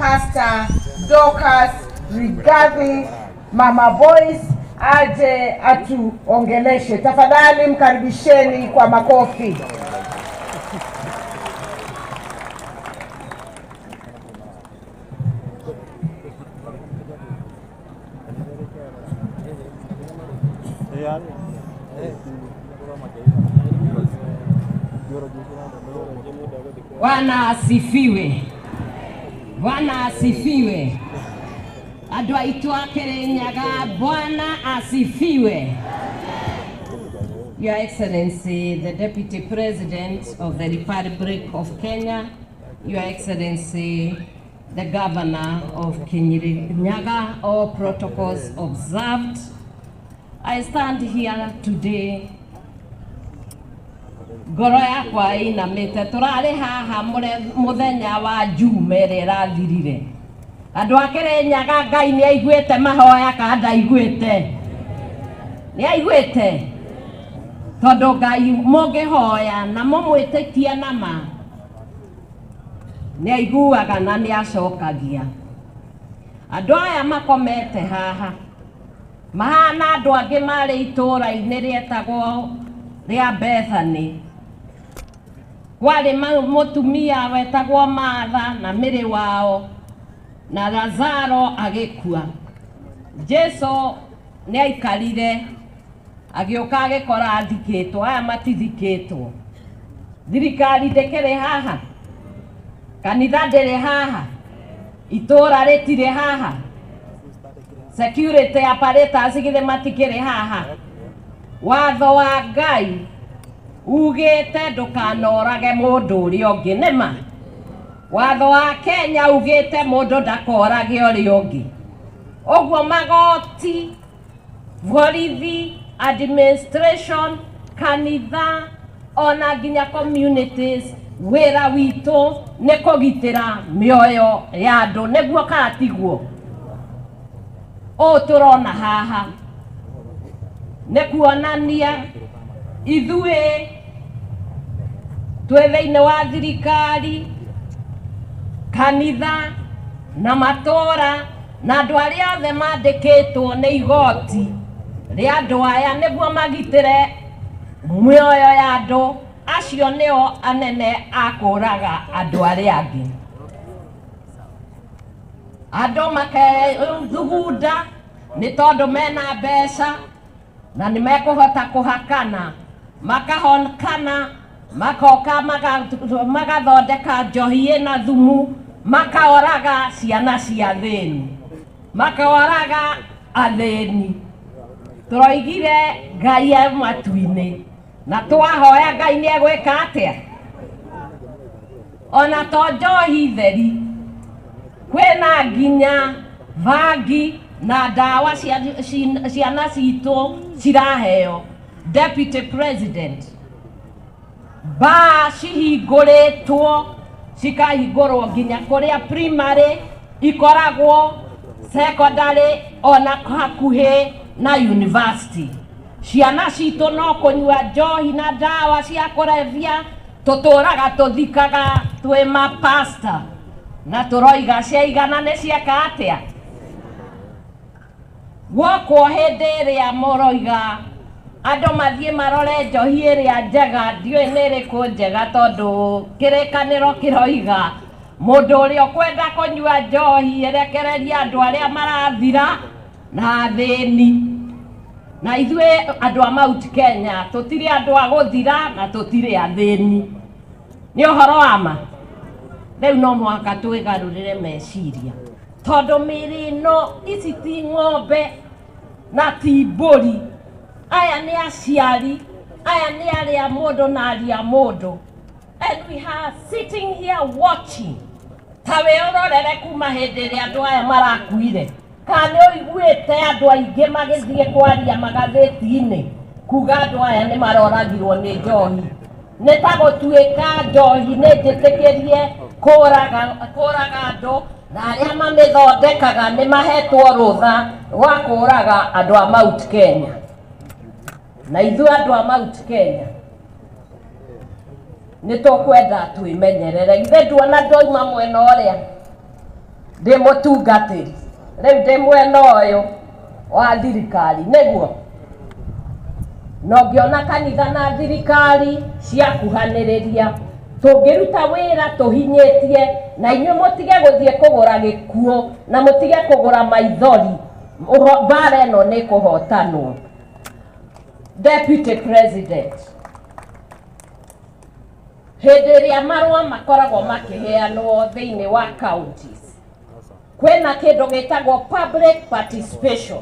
Pastor Dorcas Rigathi, Mama Voice, aje atuongeleshe. Tafadhali mkaribisheni kwa makofi. Bwana asifiwe. Bwana asifiwe. Andũ aitũ a Kĩrĩnyaga, Bwana asifiwe. Your Excellency, the Deputy President of the Republic of Kenya, Your Excellency, the Governor of Kirinyaga, all protocols observed. I stand here today ngoro yakwa ĩinamĩte. Tũrarĩ haha mũthenya wa Juma ĩrĩa ĩrathirire. Andũ a Kĩrĩnyaga, Ngai nĩ aiguĩte mahoya kana ndaiguĩte? Nĩ aiguĩte, tondũ Ngai mũngĩhoya na mũmwĩtĩkie nama nĩ aiguaga na nĩ acokagia. Andũ aya makomete haha mahana andũ angĩ marĩ itũũra-inĩ rĩetagwo rĩa Bethany. Kwarĩ mũtumia wetagwo Martha na mĩrĩ wao na Lazaro agĩkua. Jesu nĩ aikarire agĩũka agĩkora athikĩtwo. Aya matithikĩtwo. Thirikari ndĩkĩrĩ haha, kanitha ndĩrĩ haha, itũũra rĩtirĩ haha, security apparatus githĩ matikĩrĩ haha? Watho wa Ngai ugĩte ndũkanorage mũndũ ũrĩa ũngĩ. Nĩma watho wa Kenya ugĩte mũndũ ndakorage ũrĩa ũngĩ. Ũguo magoti, borithi, administration, kanitha, ona nginya communities, wĩra witũ nĩ kũgitĩra mĩoyo ya andũ. Nĩguo kana tiguo? Ũũ tũrona haha nĩ kuonania ithuĩ twĩ thĩinĩ wa thirikari, kanitha na matũũra na andũ arĩa othe mandĩkĩtwo nĩ igoti rĩa andũ aya nĩguo magitĩre mĩoyo ya andũ acio, nĩo anene a kũraga andũ arĩa angĩ. Andũ makethugunda nĩ tondũ mena mbeca na nĩ mekũhota kũhakana, makahonekana, makoka magathondeka njohi ĩna thumu, makaoraga ciana cia athĩni, makoraga athĩni. Tũroigire Ngai e matu-inĩ na twahoya Ngai nĩ egwĩka atĩa? Ona to njohi theri, kwĩna nginya bangi na ndawa cia ciana citũ ciraheo. Deputy President, baa cihingũrĩtwo, cikahingũrwo nginya kũrĩa primary ikoragwo, secondary, ona hakuhĩ na university. Ciana citũ no kũnyua njohi na ndawa cia kũrebia. Tũtũraga tũthikaga twĩ mapasta na tũroiga ciaigana nĩ cieka atĩa gwokwo. Hĩndĩ ĩrĩa mũroiga andũ mathiĩ marore njohi ĩrĩa njega, ndiũĩ nĩ ĩrĩkũ njega, tondũ kĩrĩkanĩro kĩroiga mũndũ ũrĩa ũkwenda kũnyua njohi erekererie andũ arĩa marathira na athĩni. Na ithuĩ andũ a Mount Kenya tũtirĩ andũ a gũthira na tũtirĩ athĩni. Nĩ ũhoro wa ma. Rĩu no mũhaka twĩgarũrĩre meciria, tondũ mĩĩrĩ ĩno, ici ti ng'ombe na ti mbũri. Aya nĩ aciari, aya nĩ arĩa mũndũ na aria mũndũ, and we are sitting here watching. Ta wĩ ũrorere kuma hĩndĩ ĩrĩa andũ aya marakuire, kana nĩ ũiguĩte andũ aingĩ magĩthiĩ kwaria magathĩti-inĩ kuga andũ aya nĩ maroragirwo nĩ njohi? Nĩ ta gũtuĩka njohi nĩ njĩtĩkĩrie kũraga kũraga andũ, na arĩa mamĩthondekaga nĩ mahetwo rũtha rwa kũraga andũ a Mount Kenya. Na ithuĩ andũ a Mount Kenya nĩ tũkwenda twĩmenyerere. Ithe nduona ndoima mwena ũrĩa Ndĩ mũtungatĩri rĩu, ndĩ mwena ũyũ wa thirikari, nĩguo na ũngĩona kanitha na thirikari ciakuhanĩrĩria, tũngĩruta wĩra tũhinyĩtie na inyuĩ mũtige gũthiĩ kũgũra gĩkuũ na mũtige kũgũra maithori. Mbara ĩno nĩ kũhotanwo. Deputy President, hĩndĩ ĩrĩa marũa makoragwo makĩheanwo thĩinĩ wa counties, kwĩna kĩndũ gĩtagwo public participation.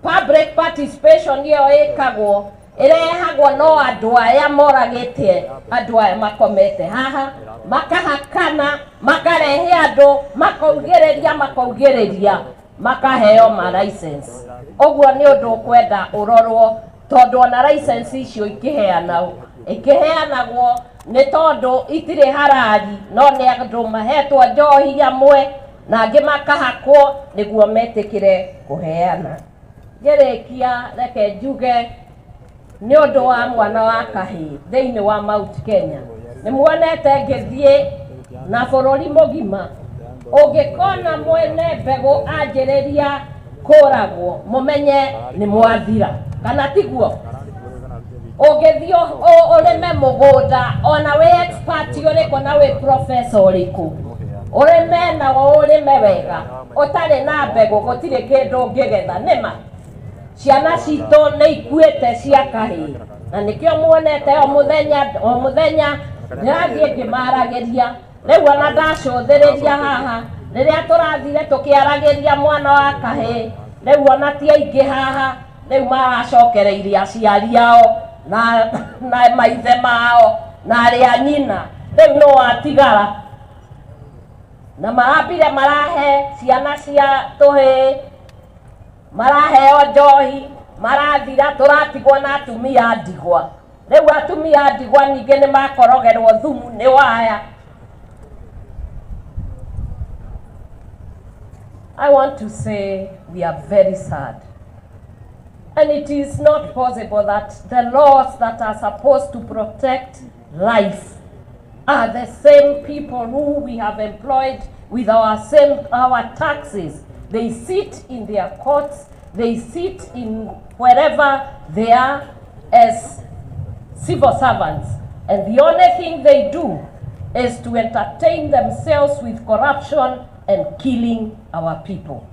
Public participation ĩyo ĩkagwo, ĩrehagwo no andũ aya moragĩte, andũ aya makomete haha, makahakana, makarehe andũ, makaugĩrĩria, makaugĩrĩria, makaheo ma license. Ũguo nĩ ũndũ ũkwenda ũrorwo, tondũ ona license icio ikĩheanagwo, ikĩheanagwo nĩ tondũ itirĩ harari, no nĩ andũ mahetwo njohi amwe na angĩ makahakwo nĩguo metĩkĩre kũheana. Ngĩrĩkia, reke njuge nĩ ũndũ wa mwana wa kahĩĩ thĩinĩ wa Mount Kenya. Nĩ muonete ngĩthiĩ na bũrũri mũgima. Ũngĩkona mwene mbegũ anjĩrĩria kũragwo, mũmenye nĩ mwathira, kana tiguo? Ũngĩthiĩ ũrĩme mũgũnda, ona wĩ expert ũrĩkũ na wĩ professor ũrĩkũ, ũrĩme na ũrĩme wega, ũtarĩ na mbegũ gũtirĩ kĩndũ ũngĩgetha. Nĩma ciana citũ nĩ ikuĩte cia kahĩĩ, na nĩkĩo muonete o mũthenya o mũthenya ndĩrathiĩ ngĩmaragĩria. Rĩu ona ndacũthĩrĩria haha, rĩrĩa tũrathire tũkĩaragĩria mwana wa kahĩĩ, rĩu ona ti aingĩ haha. Rĩu maracokereirie aciari ao na maithe mao na arĩa nyina, rĩu no watigara na marambire marahe ciana cia tũhĩĩ, maraheo njohi, marathira, tũratigwo na atumia a ndigwa. Rĩu atumia a ndigwa ningĩ nĩ makorogerwo thumu nĩ waya. I want to say we are very sad. And it is not possible that the laws that are supposed to protect life are the same people who we have employed with our taxes. They sit in their courts, they sit in wherever they are as civil servants. And the only thing they do is to entertain themselves with corruption and killing our people.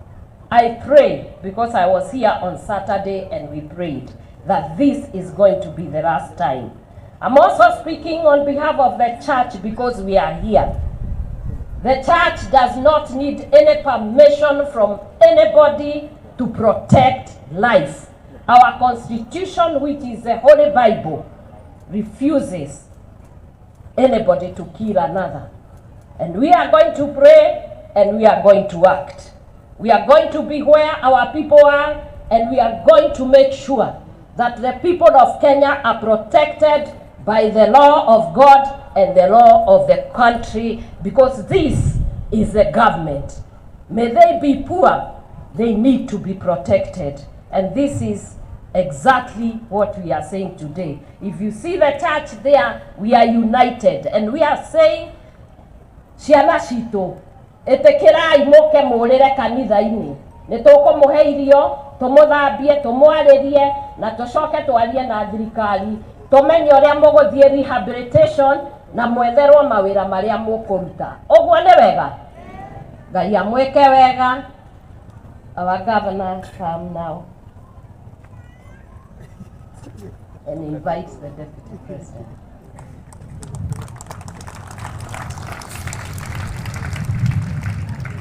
I pray, because I was here on Saturday and we prayed, that this is going to be the last time. I'm also speaking on behalf of the church because we are here. The church does not need any permission from anybody to protect life. Our constitution, which is the Holy Bible, refuses anybody to kill another. And we are going to pray and we are going to act. We are going to be where our people are, and we are going to make sure that the people of Kenya are protected by the law of God and the law of the country, because this is the government. May they be poor, they need to be protected. And this is exactly what we are saying today. If you see the church there, we are united. And we are saying, ciana citũ, ĩtĩkĩrai mũke mũrĩre kanitha-inĩ. Nĩ tũkũmũhe irio, tũmũthambie, tũmwarĩrie, na tũcoke twarie na thirikari, tũmenye ũrĩa mũgũthiĩ rehabilitation na mwetherwo mawĩra marĩa mũkũruta. Ũguo nĩ wega. Ngai amwĩke wega. Our governor come now and invite the deputy president.